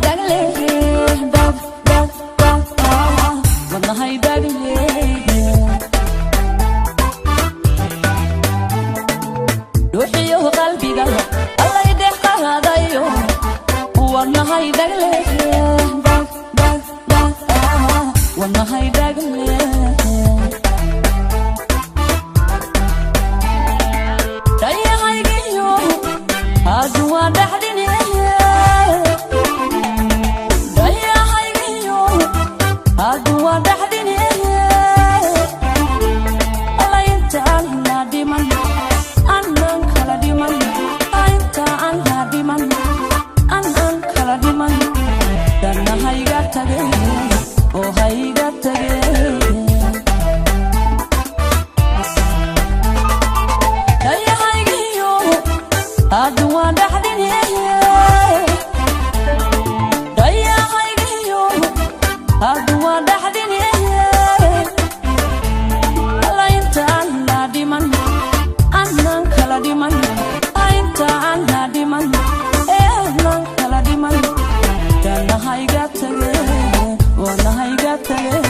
Wadnahaydagle dhab dhab dhab, wadnahaydagle. Dhuuxiyo qalbiga allay dhex qaadayo, wadnahaydagle dhab dhab dhab, wadnahaydagle. Dayahaygiyo aduwa dhaxdine, dayahaygiyo aduwa dhaxdine. Alla inta aan la dhiman, anaan kala dhiman, inta aan la dhiman, anaan kala dhiman. Dhanna hayga tage oo hayga tage. Dayahaygiyo aduwa dhaxdine, dayahaygiyo aduwa dhaxdine. Alla inta aan la dhiman, anaan kala dhiman, inta aan la dhiman, ee anaan kala dhiman. Dhanna hayga tage, wana hayga tage.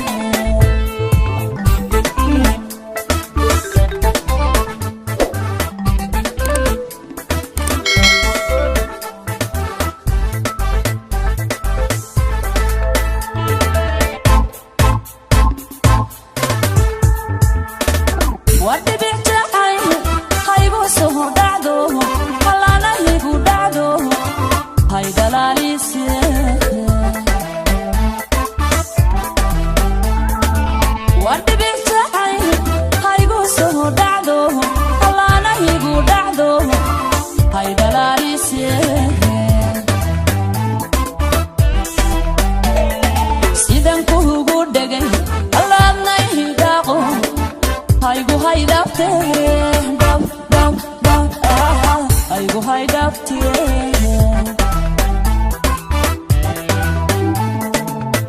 Wadhibicjacay haygu soo dhacdo, halaana igu dhacdo, haydalaalise. Wadhibicjacay haygu soo dhacdo, halaana igu dhacdo, haydalaalise. Sidan kuugu dhegay allaadna idaaqo, haygu haydhaftee dhab dhab dhab, haygu haydhaftee.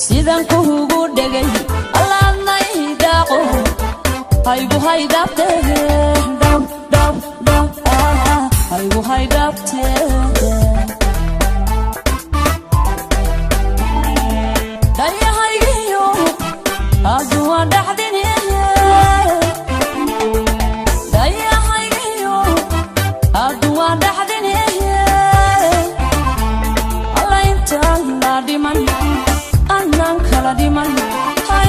Sidan kuugu dhegay allaadna idaaqo, haygu haydhaftee dhab dhab dhab, haygu haydhaftee. Dayahaygiyo aduwa dhaxdine, dayahaygiyo aduwa dhaxdine. Alla intaan la dhiman, anaan kala dhiman,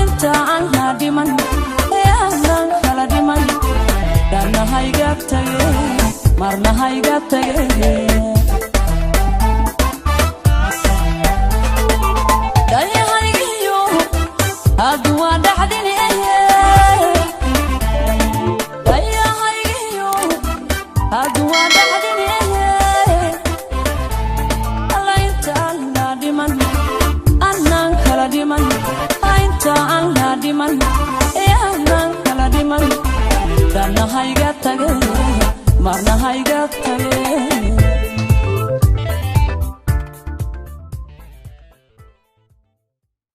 inta aan la dhiman, ee anaan kala dhiman. Dhanna hayga tage, marna hayga tage. Dayahaygiyo aduwa dhaxdine, dayahaygiyo aduwa dhaxdine. Alla inta aan la dhiman, anaan kala dhiman, inta aan la dhiman, ee anaan kala dhiman. Dhanna hayga tage, marna hayga